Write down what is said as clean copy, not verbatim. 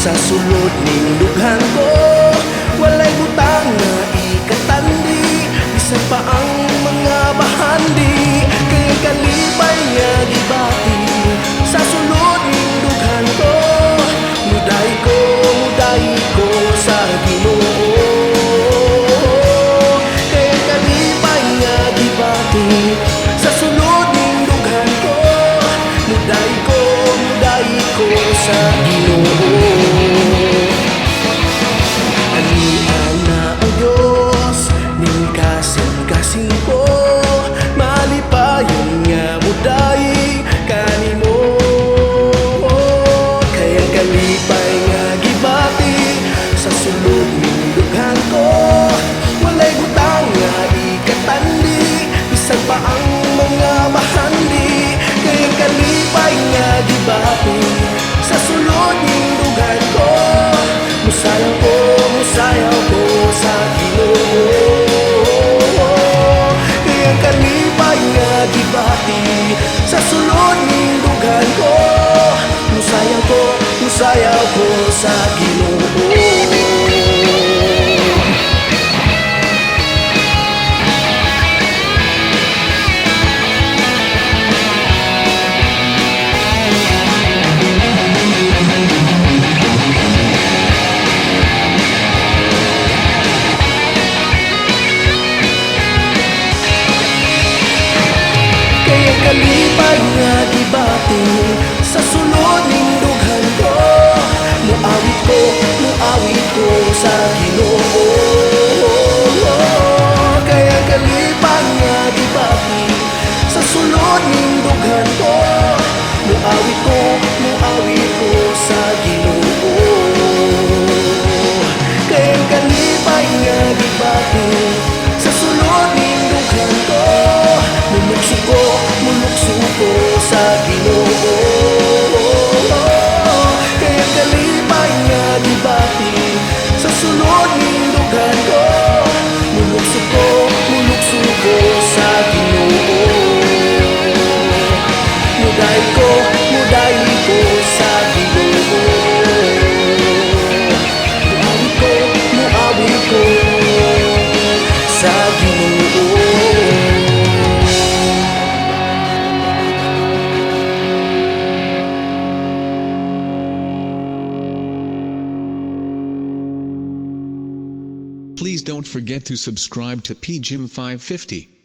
Sa sulod ning dughan ko, walay butang nga ikatandi, bisan pa ang mga bahandi. Kay ang kalipay nga gibati sa sulod ning dughan ko, mudayi ko sa Ginoo. Kay ang kalipay nga gibati sa sulod ning dughan ko, mudayi ko sa Ginoo. Ania na ang Diyos ning kasing-kasing ko, malipayon nga mudayi kanimo. Kay ang kalipay nga gibati sa sulod ning dughan ko, walay butang nga ikatandi, bisan pa ang mga bahandi. Kay ang kalipay nga gibati sa sulod ning dughan ko, musayaw ko sa Ginoo. Kay ang kalipay nga gibati sa sulod ning dughan ko, musayaw ko sa Ginoo. Kay ang kalipay nga gibati sa sulod ning dughan ko, muawit ko sa Ginoo. Kay ang kalipay nga gibati sa sulod ning dughan ko, muawit ko sa Ginoo. Kay ang kalipay nga gibati sa sulod ning dughan ko, mulukso ko sa Ginoo. Kay ang kalipay nga gibati sa sulod ning dughan ko, mulukso ko sa Ginoo. Mudayi ko sa Ginoo. Muawit ko sa Ginoo. Please don't forget to subscribe to PGIM 550.